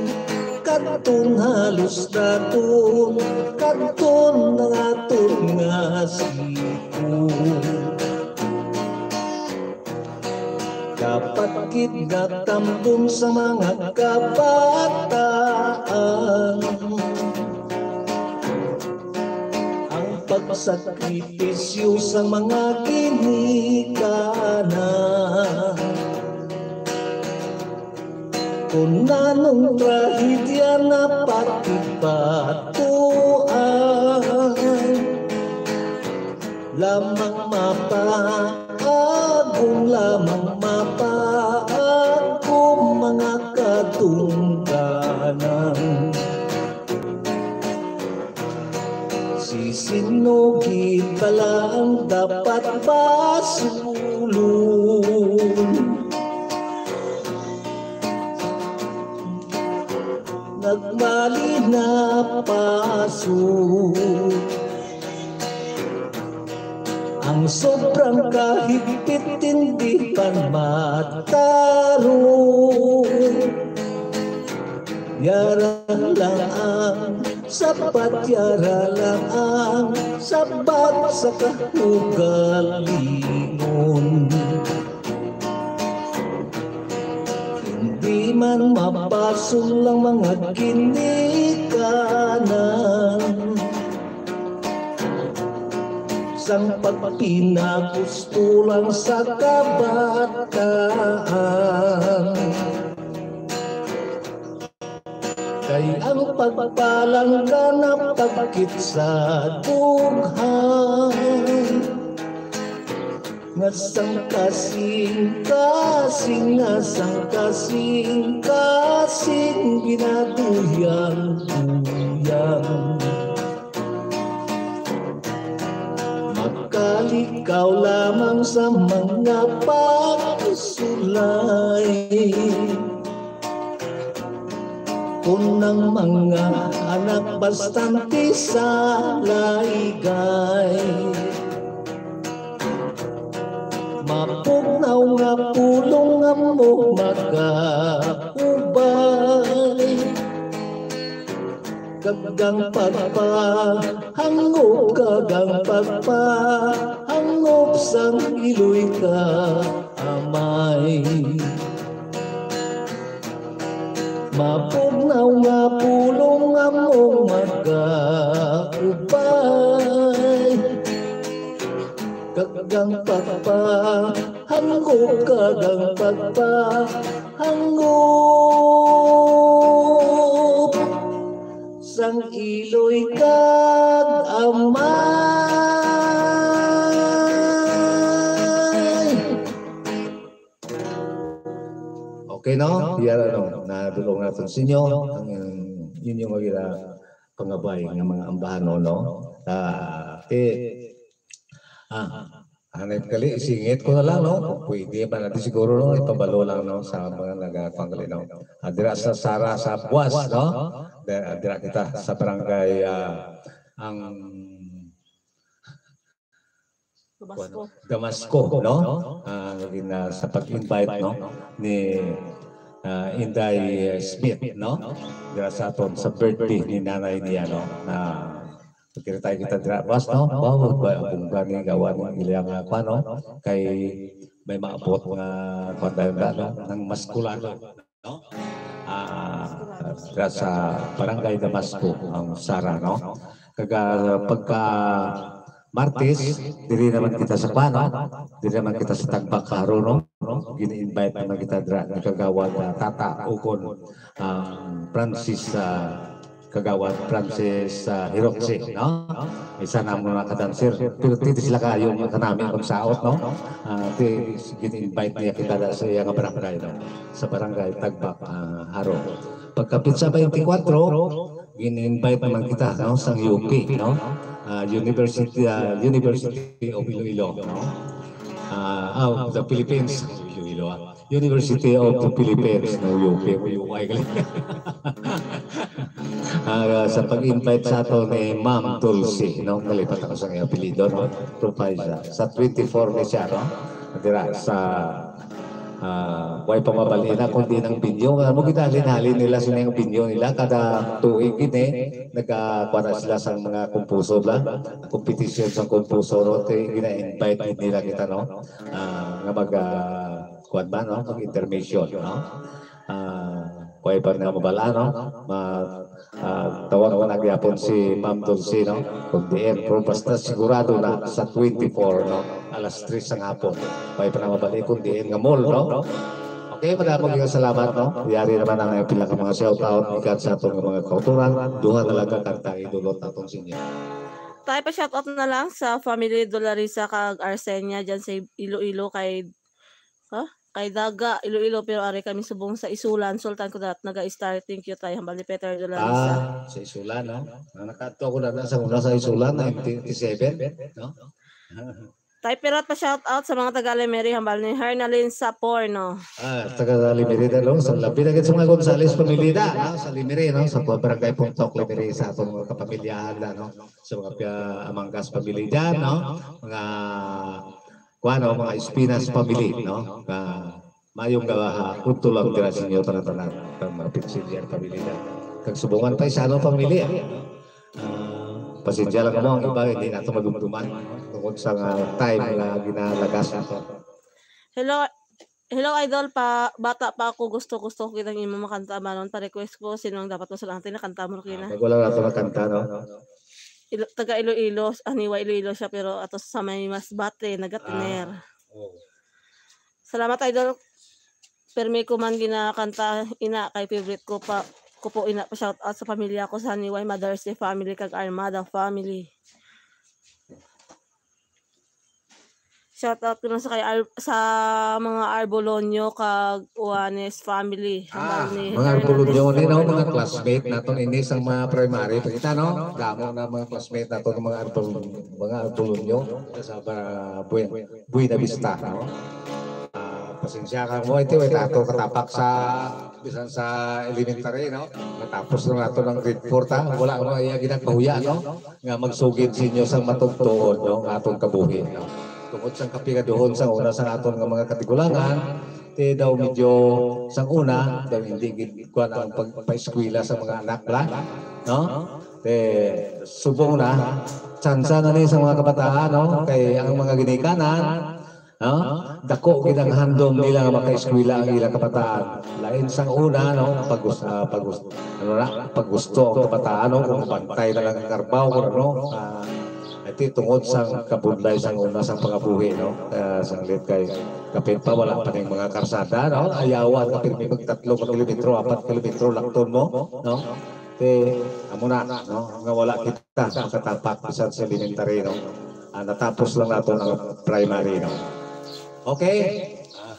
kadton, halos naton kadton ang aton nga siko. Dapat gid nga tambon sa mga kabataan ang pagsakripisyo sa mga ginikanan. Kung nanong trahedya na patibatuan, lamang mapaagom, lamang mapaagom mga kadungganan. Si sino gid bala ang dapat basulon? Nagmali na paso. Ang sobrang kahigpit hindi pa matarong. Yara lang ang sapat, yara lang ang sapat sa kahugalingon. Hindi man mapasol ang mga ginikanan sang pagpinagusto lang sa kabataan. Kay ang pagpalangga napagkit sa dughan nga sang kasing-kasing, nga sang kasing-kasing ginaduyang-duyang. Makalikaw lamang sa mga pagsulay. Kun ang mga anak bastante sa laygay, mapugnaw nga pulong nga mo magaubay. Kag ang pagpahangop, kag ang pagpahangop sang iloy ka amay. Mapugnaw nga pulong nga mo magaubay. Kag ang pagpahangop, kag ang pagpahangop sang iloy kag amay. Okay, no? Yan, ano, nadulong natin sa inyo ang, ang inyong mga pangabay nga mga ambahanon, no? Ah, eh, ah, anay kali, isingit ko na lang, no? Kung pwede man natin siguro, no? Ipabalo lang, no? Sa mga nagapanggali, no? Ah, dira sa Sara sa Buas, no? Dira, dira kita sa barangay, ah, ang Damasco. Damasco, no? Ah, naging, ah, sa pag-invite, no, ni, ah, Inday Smith, no? Dira sa aton sa birthday ni nanay niya, no? Na pagkita kita dira, boss, no? Wow, ba, kung gani gawa ng ilang, ah, kwan, no? Kay may maabot nga kwan tayo na, no? Ng maskulado, no? Ah, dira sa Barangay Damasco, ang Sara, no? Kag, ah, pagka Martes, diri naman kita sa kwan, no? Diri naman kita sa Tagbakaro, no? Gini-invite naman kita dira ni Kagawad, ah, Tata Ugon, ang Francis, ah, Kagawad Francis, ah, Hirochi, no? Isa na mo na ka-dancer. Pero titi sila kayo nga kanami kung saot, no? Ah, ti-, gin-invite niya kita da sa iya nga barangay, no? Sa barangay Tagbak, ah, Haro. Pagka petsa twenty-four, gin-invite naman kita, no? Sang U P, no? Ah, University, ah, University of Iloilo, no? Ah, ah, of the Philippines. Iloilo, ah. University of the Philippines, no, U P, U I gali. Ah, sa pag-invite sa ato ni Ma'am Dulce, no? Nalipat ako sa iyang apelyido, no? Professor. Sa twenty-four ni siya, no? Dira sa, ah, way pa mabal-i na, kundi ang binyo. Ano, ginahalin-halin nila sa iyang binyo nila. Kada tuig gini, nagkakuha sila sa mga kumpuso ba? Competition sa kumpuso, no? Te, gina-invite nila kita, no? Ah, nga mag, ah, kuwan ba, no? Mag-intermission, no? Ah, kuwan pa na mabal-an, no? Ma-, ah, tawag ko na gyapon si Ma'am Dulce, no? Kung diin, pero basta sigurado na sa twenty-four, no? Alas tres sang hapon. Kuwan pa na mabal-i kung diin nga mall, no? Okay, madamo gyud salamat, no? Yari naman ang pila ka mga shout out gikan sa aton nga mga kautoran. Duha na lang ka kanta idulot naton sa inyo. Tayo pa shout out na lang sa family Dolarisa kag Arsenia dyan sa Iloilo kay, ha? Kay Daga, Iloilo, pero ari kami subong sa Isulan, Sultan Kudarat, naga-star. Thank you, tay. Hambal ni Peter Dolarisa. Ah, sa Isulan, no? Na nakadto ko na, na sa una sa Isulan, nineteen eighty-seven, no? Tay, pirot pa shout out sa mga taga Alimiri, hambal ni Hernalyn Sapor, no? Ah, taga Alimiri na, no? Sa labi na gid sa mga Gonzales pamilya, no? Sa Alimiri, no? Sa Barangay Puntok, Alimiri, sa atong mga kapamilyahan, no? Sa mga pia-, Amangas family dyan, no? Mga, kuwan, no? Mga Espinas family, no? Ah, mayong gawa, ha? Udto lang dira sa inyo, tanan-tanan. Ang mga Pitsilyar family dyan. Kag subungan pa, isa, no, family, ah. Ah, pasensya lang mo, ang iba, hindi nato madumduman. Tungod sa nga time nga ginalagas nato. Hello, hello, idol. Pa, bata pa ako, gusto, gusto ko kitang imo makanta, manon. Pa-request ko, sino ang dapat masulatan? Nakanta mo, ah, Rokina? Bago lang nato nakanta, no? Ilo-, taga Iloilo, Haniway, Iloilo siya, pero ato sa may Masbate, nagatiner. Ah, oh. Salamat, idol. Permi ko man ginakanta, ina, kay favorite ko pa, ko po, ina, pa shout out sa pamilya ko sa Haniway, Madarse family, kag Armada family. Shout out ko na sa kay Ar-, sa mga Arbolonyo kag Juanes family. Ah, hambal ni mga Hernandez Arbolonyo ni, no, Flores. Mga classmate naton ini sa mga primary. Pakita, no? Damo na mga classmate naton, mga Arbol-, mga Arbolonyo sa Ba-, Buen-, Buena Vista, no? Ah, pasensya ka mo, ito, ito, ato katapak sa, bisan sa elementary, no? Natapos na nato ng grade four, ta? Wala mo iya ginagpahuya, no? Nga magsugid sa inyo sang matugtuon, no, nga aton kabuhi, no? Tungod sang kapigaduhon sang una sang aton nga mga katigulangan, ti daw medyo sang una, daw hindi gid kuwan ang pagpaeskwela sa mga anak la, no? Ti subong na, tsansa na ni sa mga kabataan, no? Kay ang mga ginikanan, no? Dako gid ang handom nila nga makaeskwela ang ilang kabataan. Lain sang una, no? Pagus-, ah, pagus-, ano na? Pagusto ang kabataan, no? Kung bantay na lang ang karbaw, kung ano, ah, iti tungod sang kabudlay sang una sang pangabuhi, no? Ah, sanglit kay kapin pa, wala pa ning mga karsada, no? Ayawan, kapin may magtatlo ka kilometro, apat kilometro, lakton mo, no? Ti, amo na, no? Nga wala kita makatapak bisan sa elementary, no? Ah, natapos lang nato ang primary, no? Okay? Ah.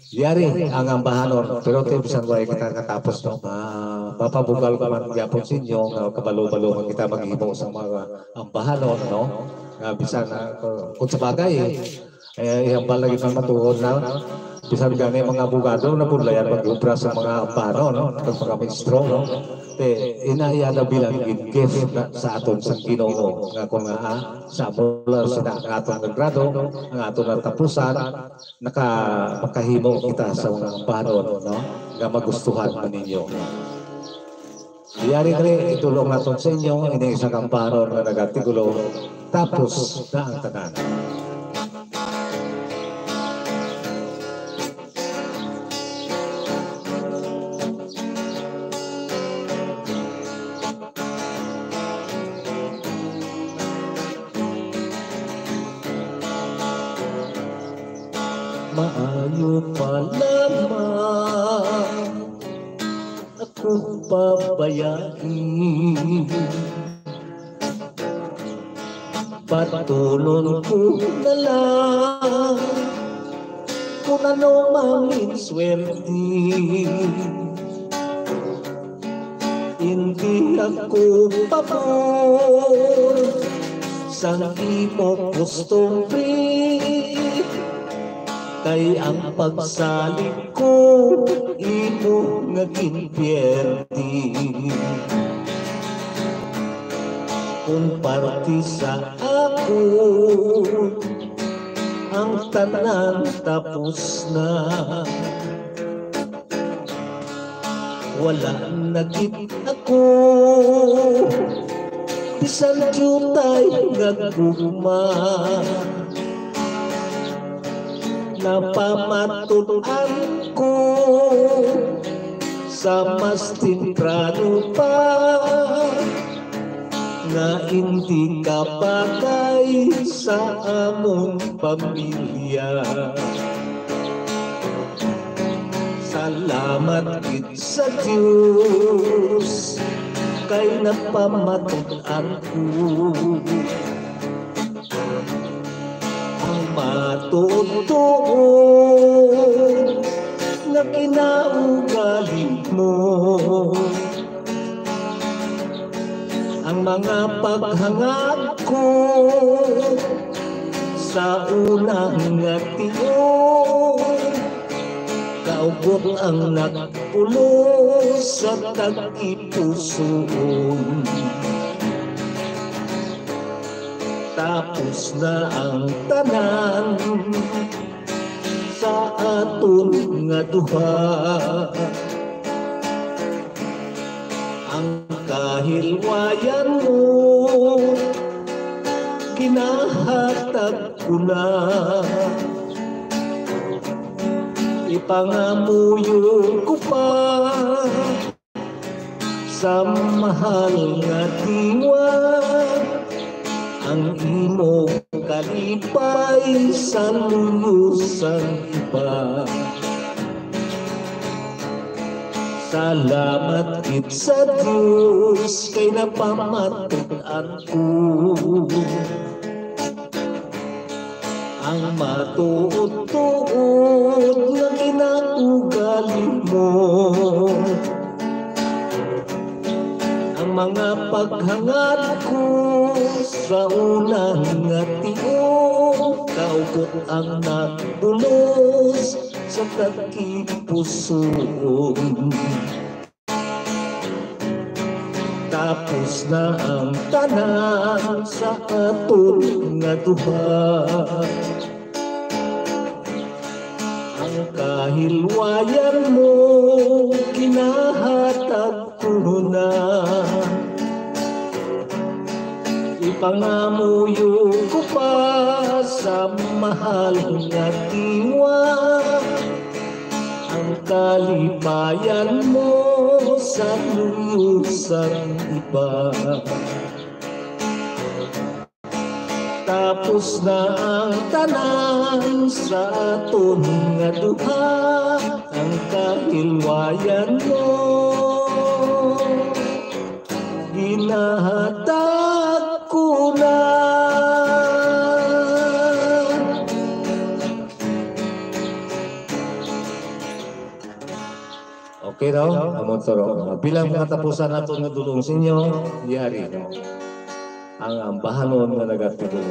Yari ang ambahanon, pero ti bisan wala kita katapos, no? Ah, mapabugal ko man gyapon sa inyo nga kabalo-balo man kita maghimo sa mga ambahanon, no? Nga bisan, ah, kung, kung sa bagay, eh, ihambal lagi man matuod na, bisan gani mga abogado nabudlayan mag-obra sa mga ambahanon, no? Kag mga ministro, no? Ti, ina iya na bilang gid gift na sa aton sang Ginoo, nga kung nga, ah, sa mula sa na-, nga aton nagrado, ang aton natapusan, naka-, makahimo kita sa mga ambahanon, no? Nga magustuhan man ninyo. Yari diri, itulong naton sa inyo, ini isang ambahanon nga nagatigulo, tapos na ang tanan. Maayo pa lamang. ko pabayai. Patulon ko na lang kung ano mang inswerte. Hindi ako pabor sang imo kustumbre, kay ang pagsalig ko imo nga ginpierde. Kung parte sa ako, ang tanan tapos na. Wala na gid ako bisan diutay nga gugma. Napamatud-an ko sa mas temprano pa nga hindi ka bagay sa amon pamilya. Salamat gid sa Dios kay napamatud-an ko ang matuod-tuod nga kinaugali mo. Ang mga paghangad ko sa una nga tion, kaugot ang nagpulos sa tagipusoon. Tapos na ang tanan sa aton nga duha. Ang kahilwayan mo ginahatag ko na. Ipangamuyo ko pa sa mahal nga diwa ang imo kalipay sa luyo sang iba. Salamat gid sa Dios kay napamatud-an ko ang matuod-tuod nga kinaugali mo. Ang mga paghangad ko sa una nga tion, kaugot ang nagbulos sa tagipusoon. Tapos na ang tanan sa aton nga duha. Ang kahilwayan mo ginahatag ko na. Ipangamuyo ko pa sa mahal nga diwa ang kalipayan mo sa luyo sang iba. Tapos na ang tanan sa aton nga duha, ang kahilwayan mo ginahatag ko na. Okay, no? Amo to, no? Bilang mga tapusan nato nga dulong sa inyo, yari, no? Ang ambahanon nga nagatuloy,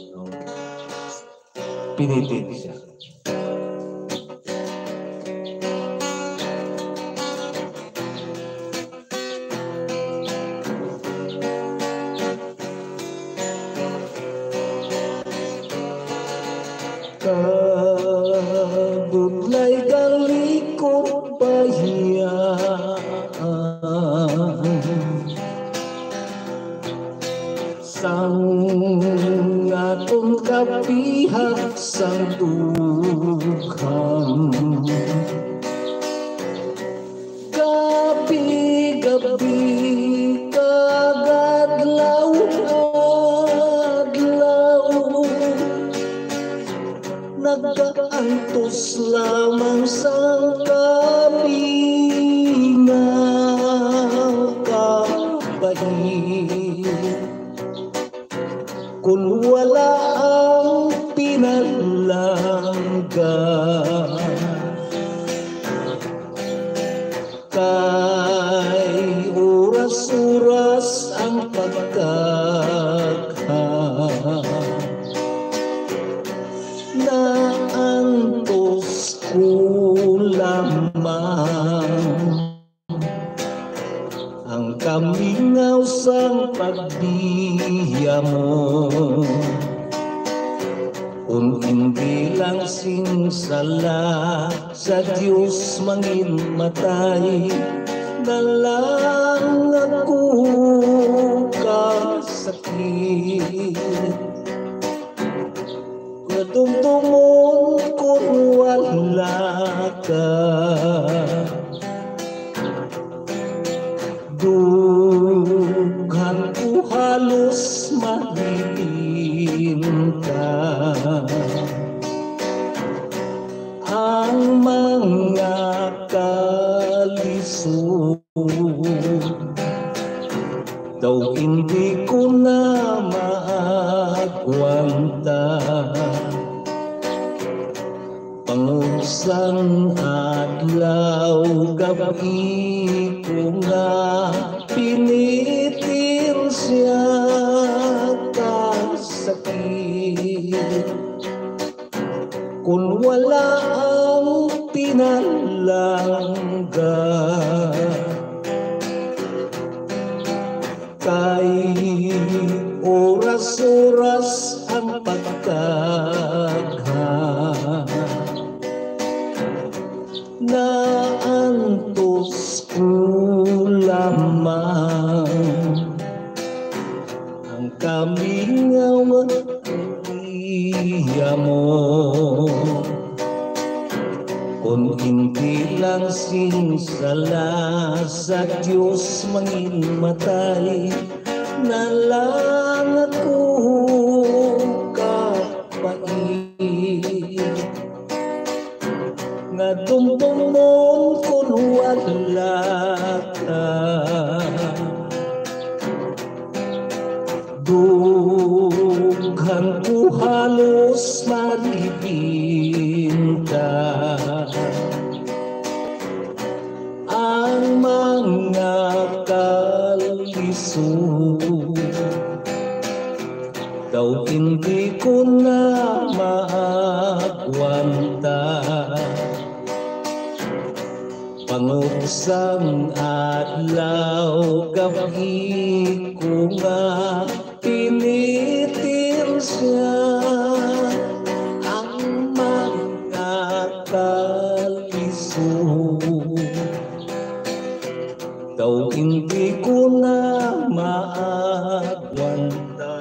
no? Piniti siya. Kabudlay galikod bahiya sang aton kapihak sang duwa. kamingaw sang pagbiya mo. Kung hindi lang sing sala sa Dios, mangin matay na lang ako ka sakit. Kadumdumon ko wala ka. Dughan ko halos mahilinta ang mga kalisod. Daw hindi ko na maagwanta. Pangusang adlaw, gab-i ko nga pinitin siya ka sakit. Kun wala ang pinalangga, kay oras-oras ang pagtagha. Naantos ko lamang ang kamingaw iya mo. Kung hindi lang sing sala sa Dios, mangin matay na lang ako ka pait. Nga dumdumon kun wala ka. Dughan ko halos malibinta ang mga kalisod. Daw hindi ko na maagwanta. Pangugsang adlaw, gab-i ko nga pinitin siya ang mga kalisod. Daw hindi ko na maagwanta.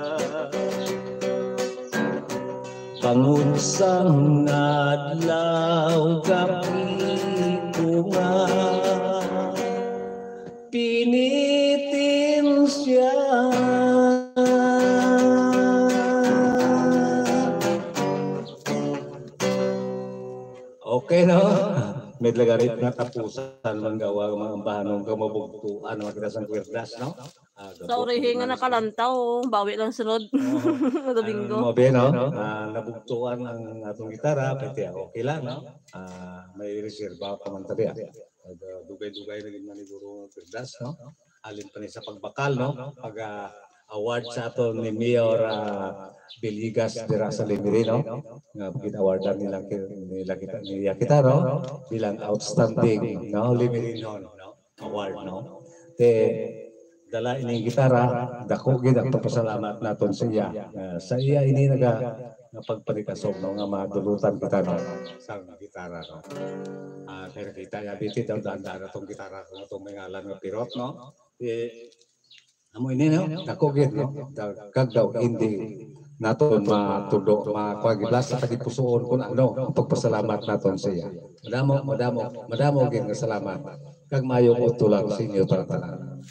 Pangugsang adlaw, gab-i ko nga pinitin siya. Okay, no? May lagarit na tapusan man gawa, mga ambahanon, kung mabugtuan naman kita sang kwerdas, no? Ah, Sa gabok urihi nga naman. Nakalantaw, bawi lang sunod. Oo. Nga Domingo. Ano, mabe, no? Ah, nabugtuan ang atong gitara, pero okay lang, no? Ah, may reserba pa man tabi, ah. Nag-, ah, dugay-dugay na gid man ni Guro ang perdas, no? Halin pa ni sa pagbakal, no? Pag, ah, award sa aton ni Mayor, ah, Villegas dira sa Lemery, no? Nga gin-awardan nila ki-, nila kita, niya kita, no? Bilang outstanding, no? Lemerynon, no? Award, no? Te, dala ining gitara, dako gid ang pagpasalamat naton sa iya. Ah, sa iya ini naga, nga pagpanikasog, no, nga madulutan kita, no, sa gitara, no. Ah, kaya nakita niya, biti daw, daan-daan na tong gitara, kung itong may ngalan nga Pirot, no? Eh, amo ini, no? Dako gid, no? Da-, kag daw, hindi naton matudo, makuha gid, basta tagipusoon kung ano ang pagpasalamat naton sa iya. Madamo, madamo, madamo gid nga salamat. Kag maayong udto lang sa inyo tanan-tanan.